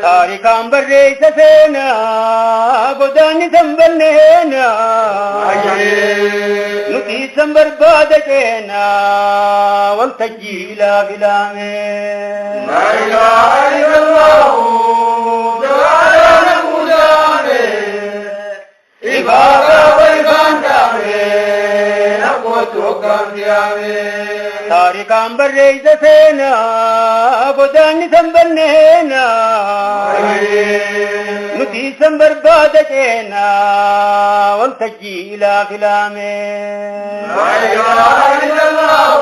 Taarikaan barreessa seenaa godaanni san banneenaa nuti san barbaada ceenaa waltajjii ilaa filaame. La ilaha illallah jawaadhaan guutaame ifaa ifaan daame nakkootu hoggaan siyaame. Taarikaan barreessa seenaa godaanni san banneenaa nuti san barbaada ceenaa waltajjii ilaa filaame. La ilaha illallah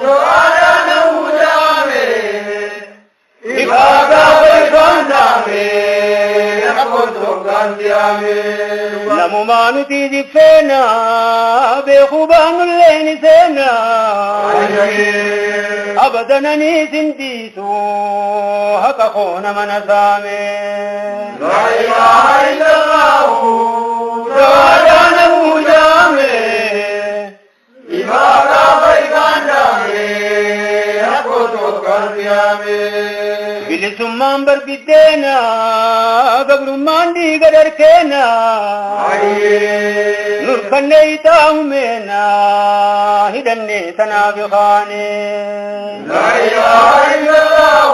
jawaadhaan guutaame ifaa ifaan daame nakkootu hoggaan siyaame. Namumaa nuti jiffeenaa beekuu baanullee ni seenaa. Abadananii sindiisu haqa koona mana saame. La ilaha illallah jawaadhaan guutaame ifaa ifaan daame nakkootu hoggaan siyaame. Bilisummaan barbiddeenaa gabrummaan dhiiga darkeenaa. Nurkannee itaa'umeenaa hidhannee tanaaf kaane. La ilaha illallah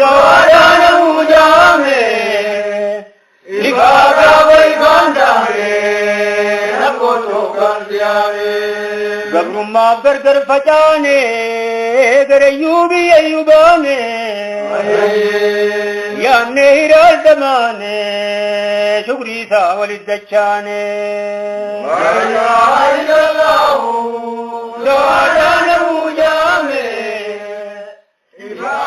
jawaadhaan guutaame ifaa ifaan daame nakkootu hoggaan siyaame. Gabrummaaf gargar facaane garayyuu biyyayyuu baane. Yaannee hiraal damaane shukrii isaa walit dachaane. La ilaha illallah jawaadhaan guutaame ifaa